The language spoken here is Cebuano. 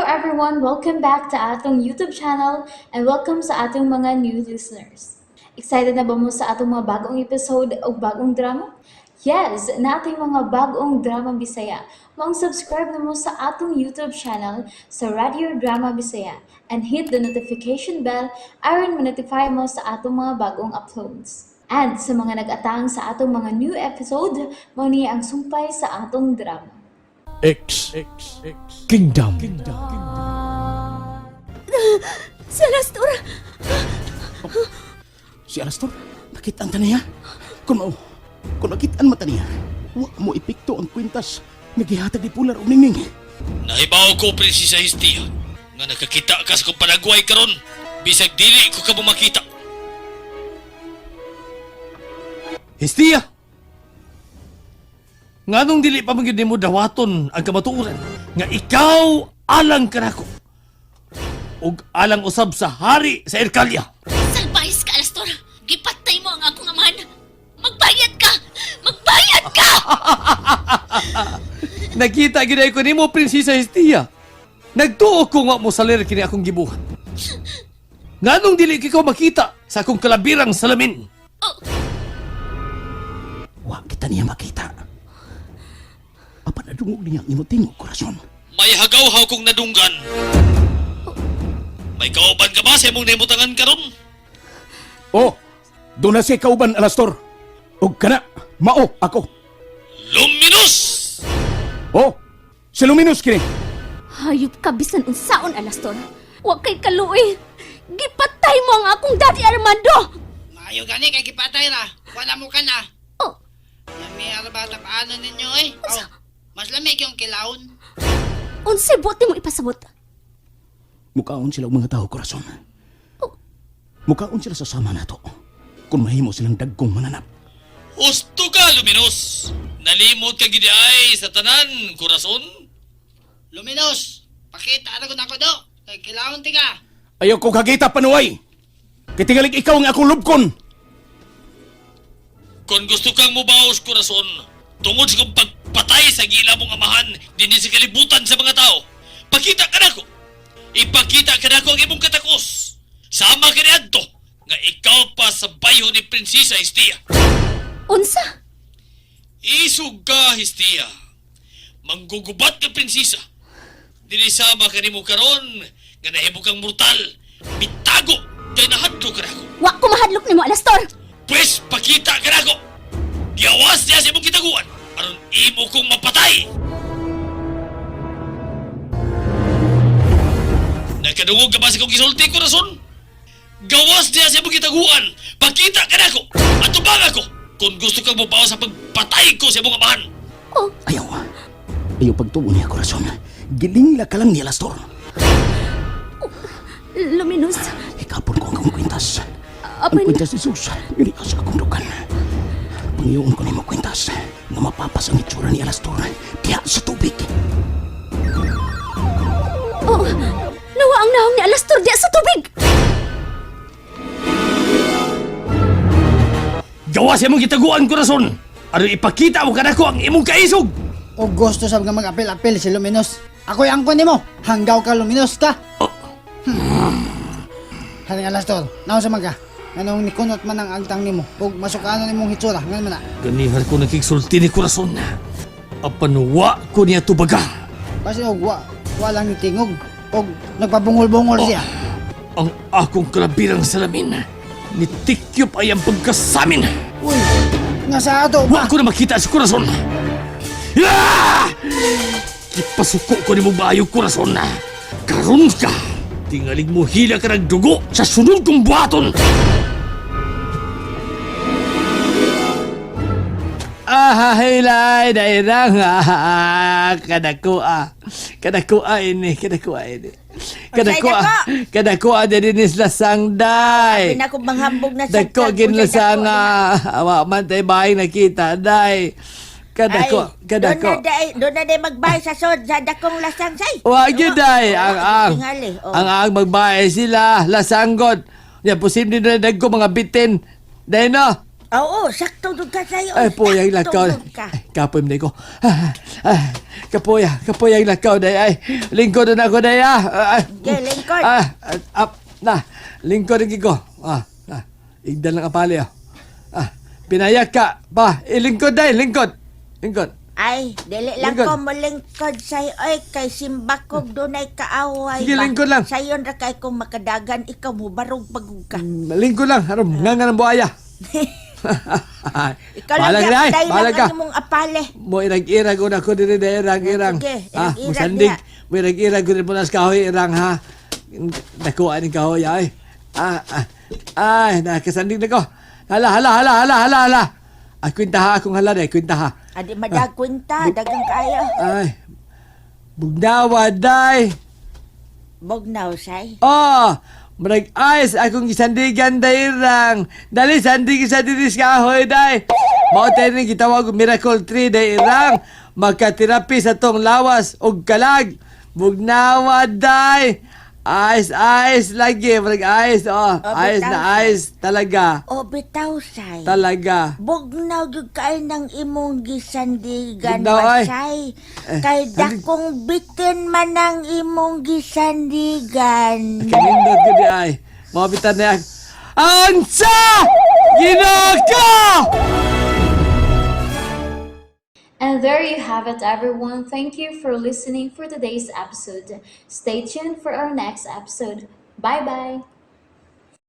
everyone! Welcome back to atong YouTube channel and welcome sa atong mga new listeners. Excited na ba mo sa atong mga bagong episode o bagong drama? Yes, nating mga bagong drama Bisaya. Maong subscribe na mo sa atong YouTube channel sa Radio Drama Bisaya and hit the notification bell aron ma-notify mo sa atong mga bagong uploads. And sa mga nag-atang sa atong mga new episode, mao ni ang sumpay sa atong drama. X Kingdom. Si Alastor! Si Alastor, nakitaan ta niya. Kung mao, kung nakitaan mata niya, wa mo epekto ang kwintas nga gihatag ni Pular og Ningning. Nahibaw ko, Prinsesa Hestia, nga nakakita ka sa kong panagway karon. Bisag dili ko ka makita. Hestia! Nganong dili pa man gyud nimo dawaton ang kamatuoran nga ikaw alang kanako ug alang usab sa hari sa Erkalia. Salbahis ka, Alastor! Gipatay mo ang akong amahan! Magbayad ka! Magbayad ka! Nakita gyud ko nimo, Prinsesa Hestia. Nagtuo ko nga mo salir kini akong gibuhat. Nganong dili kikaw makita sa akong kalabirang salamin? Oh, Wa kita niya makita. Apan nadungog niya ang imong tingog, korason. May hagaw-haw kong nadunggan. May kauban ka ba sa imong nahimutangan karon? Oh, doon na siya kauban, Alastor. Og kana, mao ako. Luminous! Oh, si Luminous kini. Hayop ka bisan unsaon, Alastor! Wa kay kaluoy! Gipatay mo ang akong daddy Armando! Maayo gani kay gipatay ra. Wala mo ka na. Oh, Lami ara bata paano ninyo eh. Oh, mas lamig yung kilawon. unsay buti mo ipasabot? Mukaon sila og mga tao, korason. Mukaon sila sa sama nato. Kung mahimo silang dagkong mananap. Husto ka, Luminous! Nalimot ka gid ay sa tanan, kurason. Luminos, pakita ra gud ako do. Kay kilawon ti ka. Ayaw ko kagita panuway. Kitingalig ikaw ang akong lubkon. Kung gusto kang mubaos, kurason, tungod sa kong pagpatay sa gila mong amahan dinhi sa kalibutan sa mga tao, pakita ka nako. Ipakita ka nako ang imong katakos. Sama ka niadto nga ikaw pa sa bayho ni Prinsesa Hestia. Unsa? Isog ka, Hestia. Manggugubat ka, prinsesa. Dili sama ka nimo karon nga nahimo kang mortal. Bitago kay nahadlo ka nako. Wa ko mahadlok nimo, Alastor! Pwes, pakita ka nako. Giawas niya sa imong kitaguan aron imo kong mapatay. Nakadungog ka ba sa kong gisulti, korason? Gawas niya sa imong kitaguan. Pakita ka nako. Atubang ako. Kung gusto kang mubaw sa pagpatay ko sa imong amahan. Oh, Ayaw. Ayaw pagtuo niya, korason. Gilingla ka lang ni Alastor. Luminous. Hikapon ko ang akong kwintas. Ang Apan, kwintas ni Sus, dili ka sa akong dukan. Pangiyoon ko nimo kwintas nga mapapas ang itsura ni Alastor diha sa tubig. oh, nawa ang nahong ni Alastor diya sa tubig! Gawas imong gitaguan, korason. Aron ipakita mo kanako ang imong kaisog. O gusto sab nga mag-apil-apil si Luminos. Ako'y angkon nimo. Hanggaw ka Luminos ka. Haring Alastor, naon sa man ka? Anong nikunot man ang agtang nimo? Ug masukano nimong hitsura, ngan man na. Ganihar ko nakigsulti ni korason. Apan wa ko niya tubaga. Basin og wa, wa lang ni tingog. Og nagpabungol-bungol siya. Ang akong kalabirang salamin. Nitikyop ay ang pagkasamin. Uy, nga sa ato Wa pa. ko na makita si korason. Ah! Ipasuko ko ni mo bayo, korason. Karon ka. Tingalig mo hila ka ng dugo sa sunod kong buhaton. Ah, hilay, dairang, ah, kadako, kadako ini, kadako ini. Kadako, kadako, din is lasang day. Pinako manghambog na Dako sagtag gin ko sa lasang, dako. awa man tay bahay nakita, day. Kadako, Ay, kadako. Doon na day magbay sa sod sa dakong lasang say. Wa gyud day, ang ang. Tingali, oh. Ang magbahay sila, lasanggod. Ya posible na dagko mga bitin. Day no. Oo, sakto dud ka say. Ay, poy ang lakaw. Sakto dud ka. Ay, kapoy man ko. Ah, ah, kapoy, ah, kapoy ang lakaw day. Ay, lingkod na ako day ah. Ah, Sige, lingkod. Ah, ah, up, na, lingkod ang ko. Ah, ah, igdan lang apali ah. Ah, pinayak ka pa. Eh, lingkod day, lingkod. Lingkod. Ay, dili lang Lingkod. ko molingkod say oy kay simbakog dunay kaaway. Sige, ba. lingkod lang. Sayon ra kay kung makadagan ikaw mo barog pagug ka. Lingkod lang. Aron, nga nga ng buhaya. Ikaw lang Balag na, ay. day lang Balag ka. ang imong apale. Mo irag-irag una ko diri na irang-irang. Sige, Ah, irag-irag musandig. diha. Mo irag-irag ko diri punas kahoy irang ha. Nakuha ning kahoy ay. Ah, ah. Ay, nakasandig na ko. Hala, hala, hala, hala, hala, hala. Ah, kwenta ha akong hala day, kwenta ha. Adi madag kwenta, dagang kayo. Ay. Bugnawa day. Bugnaw say. Oh, murag ayos akong gisandigan day irang. Dali sandig sa diri sa kahoy day. Mao tayo ning gitawag og miracle tree day irang. Makaterapi sa tong lawas og kalag. Bugnawa day. Ayos, ayos lagi. Murag ayos, oh. Oh, Ayos na bitaw. ayos talaga. O bitaw say. Talaga. Bugnaw gyud kay nang imong gisandigan Bugnaw, ay. masay. Eh, Kay sandig- dakong bitin man ang imong gisandigan. Kanindot ko di ay. Mapitan na yan. Ansa! Ginoo ko! And there you have it, everyone. Thank you for listening for today's episode. Stay tuned for our next episode. Bye bye.